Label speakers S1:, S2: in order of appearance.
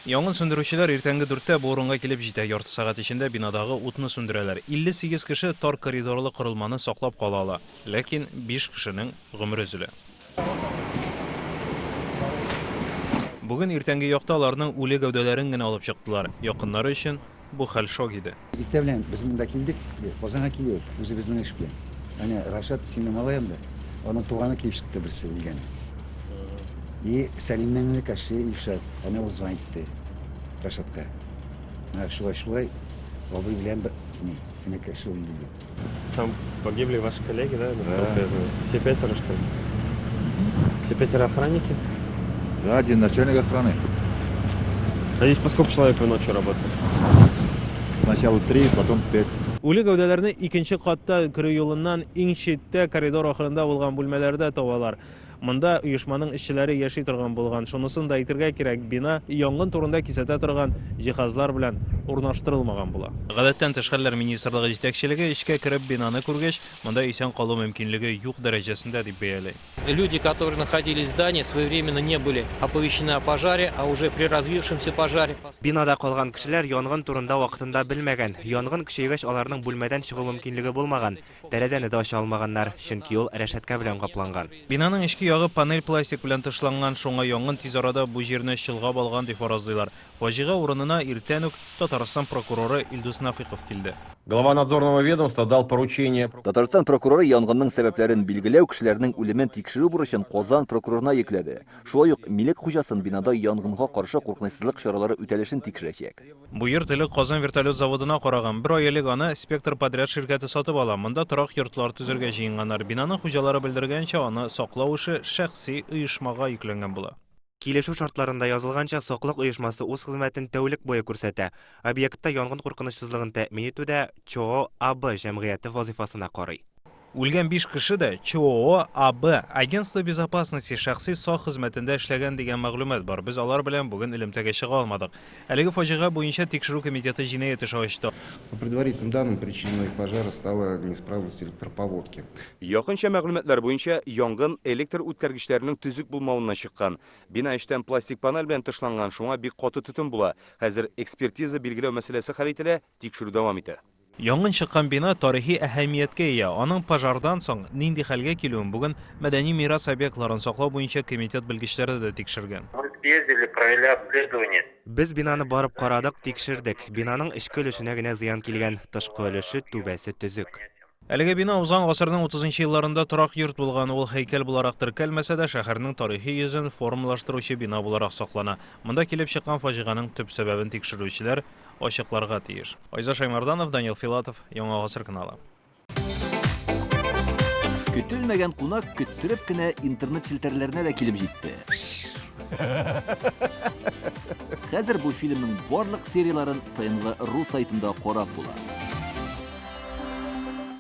S1: Янгын сүндерүчеләр иртәнге дүрттә бу урынга килеп җитә. Ярты сәгать эчендә бинадагы утны сүндерәләр. 58 кеше тар коридорлы корылманы саклап кала ала. Ләкин биш кешенең гомере өзелә. Бүген иртәнге якта аларның үле гәүдәләрен генә алып чыктылар. Якыннары өчен бу хәл шок иде.
S2: Иртә белән без монда килдек, Казанга килдек үзебезнең эш белән. Әнә Рашат исемле малай анда, аның туганы килеп чыкты берсе үлгән. И Сәлимнең энекәше Илшат, әнә ул звонить итте Рашатка. Менә шулай шулай абый белән бер ни, энекәше үлде дип.
S3: Там погибли ваши коллеги, да, насколько да. я знаю? Все пятеро, что ли? Все пятеро охранники?
S4: Да, один начальник охраны.
S3: А здесь по сколько человек вы ночью работали?
S4: Сначала три, потом пять.
S1: Үле гәүдәләрне икенче катта керү юлыннан иң читтә коридор ахырында булган бүлмәләрдә табалар. Монда оешманың эшчеләре яши торган булган. Шунысын да әйтергә кирәк, бина янгын турында кисәтә торган җиһазлар белән урнаштырылмаган була. Гадәттән тыш хәлләр министрлыгы җитәкчелеге эчкә кереп бинаны күргәч, монда исән калу мөмкинлеге юк дәрәҗәсендә дип бәяли.
S5: Люди, которые находились в здании, своевременно не были оповещены о пожаре, а уже при развившемся пожаре.
S6: Бинада калган кешеләр янгын турында вакытында белмәгән. Янгын көчәйгәч, аларның бүлмәдән чыгу мөмкинлеге булмаган. Тәрәзәне дә ача алмаганнар, чөнки ул рәшәткә белән капланган.
S1: Бинаның эчке ягы панель пластик белән тышланган, шуңа янгын тиз арада бу җирне чолгап алган дип фаразлыйлар. Фаҗига урынына иртән үк Татарстан прокуроры Илдус Нәфыйков килде.
S7: Глава надзорного ведомства дал поручение.
S8: Татарстан прокуроры янгынның сәбәпләрен билгеләү, кешеләрнең үлемен тикшерү бурычын Казан прокурорына йөкләде. Шулай ук милек хуҗасын бинада янгынга каршы куркынычсызлык чаралары үтәлешен тикшерәчәк.
S1: Бу йорт элек Казан вертолет заводына караган. Бер ай элек аны Спектр подряд ширкәте сатып ала. Монда торак йортлар төзергә җыенганнар. Бинаның хуҗалары белдергәнчә, аны саклау эше шәхси оешмага йөкләнгән була.
S6: Килешү шартларында язылганча, саклык оешмасы үз хезмәтен тәүлек буе күрсәтә. Объектта янгын куркынычсызлыгын тәэмин итү дә ЧОО АБ җәмгыяте вазыйфасына карый.
S1: Үлгән биш кеше дә ЧОО АБ, Агентство безопасности шәхси сак хезмәтендә эшләгән дигән мәгълүмат бар. Без алар белән бүген элемтәгә чыга алмадык. Әлеге фаҗига буенча Тикшерү комитеты җинаять эше ачты.
S9: По предварительным данным, причиной пожара стала неисправность электропроводки.
S7: Якынча мәгълүматлар буенча, янгын электр үткәргечләренең төзек булмавыннан чыккан. Бина эчтән пластик панель белән тышланган, шуңа бик каты төтен була. Хәзер экспертиза билгеләү мәсьәләсе хәл ителә, тикшерү дәвам итә.
S1: Янгын чыккан бина тарихи әһәмияткә ия. Аның пожардан соң нинди хәлгә килүен бүген мәдәни мирас объектларын саклау буенча комитет белгечләре дә тикшергән.
S10: Мы съездили, провели обследование.
S6: Без бинаны барып карадык, тикшердек. Бинаның эчке өлешенә генә зыян килгән, тышкы өлеше, түбәсе төзек.
S1: Әлеге бина узган гасырның 30 нчы елларында торак йорт булган. Ул һәйкәл буларак теркәлмәсә дә, шәһәрнең тарихи йөзен формалаштыручы бина буларак саклана. Монда килеп чыккан фаҗиганең төп сәбәбен тикшерүчеләр ачыкларга тиеш. Айза Шаймарданов, Данил Филатов, Яңа Гасыр каналы.
S8: Көтелмәгән кунак көттереп кенә интернет челтәрләренә дә килеп җитте. Хәзер бу фильмның барлык серияләрен ТНВ.ру сайтында карап була.